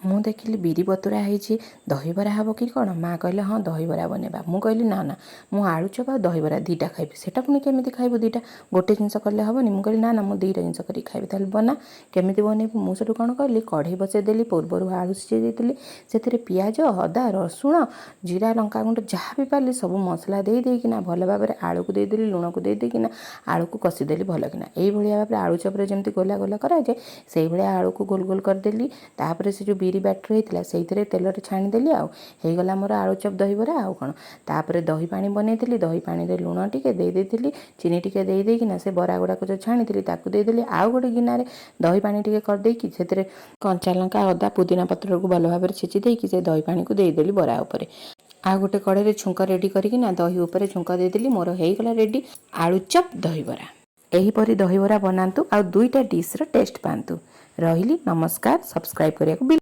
ମୁଁ ଦେଖିଲି ବିରି ବତୁରା ହେଇଛି, ଦହିବରା ହେବ କି କ'ଣ? ମା କହିଲେ, "ହଁ, ଦହିବରା ବନେଇବା।" ମୁଁ କହିଲି, "ନା ନା, ମୁଁ ଆଳୁଚପ ଆଉ ଦହିବରା ଦୁଇଟା ଖାଇବି।" "ସେଇଟା ପୁଣି କେମିତି ଖାଇବୁ ଦୁଇଟା? ଗୋଟେ ଜିନିଷ କଲେ ହେବନି?" ମୁଁ କହିଲି, "ନା ନା, ମୁଁ ଦୁଇଟା ଜିନିଷ କରିକି ଖାଇବି।" "ତାହେଲେ ବନା, କେମିତି ବନେଇବୁ?" ମୁଁ ସେଠୁ କ'ଣ କଲି, କଢ଼େଇ ବସେଇଦେଲି। ପୂର୍ବରୁ ଆଳୁ ସିଝେଇ ଦେଇଥିଲି। ସେଥିରେ ପିଆଜ, ଅଦା, ରସୁଣ, ଜିରା, ଲଙ୍କାଗୁଣ୍ଡ, ଯାହା ବି ପାରିଲି ସବୁ ମସଲା ଦେଇ ଦେଇକିନା ଭଲ ଭାବରେ ଆଳୁକୁ ଦେଇଦେଲି। ଲୁଣକୁ ଦେଇ ଦେଇକିନା ଆଳୁକୁ କଷିଦେଲି ଭଲକିନା। ଏଇଭଳିଆ ଭାବରେ ଆଳୁଚପରେ ଯେମିତି ଗୋଲା ଗୋଲା କରାଯାଏ, ସେଇଭଳିଆ ଆଳୁକୁ ଗୋଲ ଗୋଲ କରିଦେଲି। ତାପରେ ସେ ଯେଉଁ ବିରି ବ୍ୟାଟର ହେଇଥିଲା, ସେଇଥିରେ ତେଲରେ ଛାଣିଦେଲି ଆଉ ହେଇଗଲା ମୋର ଆଳୁଚପ ଦହିବରା, ଆଉ କ'ଣ? ତାପରେ ଦହି ପାଣି ବନେଇଥିଲି। ଦହି ପାଣିରେ ଲୁଣ ଟିକେ ଦେଇ ଦେଇଥିଲି, ଚିନି ଟିକେ ଦେଇ ଦେଇକିନା ସେ ବରା ଗୁଡ଼ାକ ଯେଉଁ ଛାଣିଥିଲି, ତାକୁ ଦେଇଦେଲି। ଆଉ ଗୋଟେ ଗିନାରେ ଦହି ପାଣି ଟିକେ କରିଦେଇକି ସେଥିରେ କଞ୍ଚା ଲଙ୍କା, ଅଦା, ପୁଦିନା ପତ୍ରକୁ ଭଲ ଭାବରେ ଛେଚି ଦେଇକି ସେ ଦହି ପାଣିକୁ ଦେଇଦେଲି ବରା ଉପରେ। ଆଉ ଗୋଟେ କଢ଼େଇରେ ଛୁଙ୍କ ରେଡ଼ି କରିକିନା ଦହି ଉପରେ ଛୁଙ୍କ ଦେଇଦେଲି। ମୋର ହେଇଗଲା ରେଡ଼ି ଆଳୁଚପ ଦହିବରା। ଏହିପରି ଦହିବରା ବନାନ୍ତୁ ଆଉ ଦୁଇଟା ଡିଶ୍ର ଟେଷ୍ଟ ପାଆନ୍ତୁ। ରହିଲି, ନମସ୍କାର। ସବସ୍କ୍ରାଇବ୍ କରିବାକୁ ବିଲକୁଲ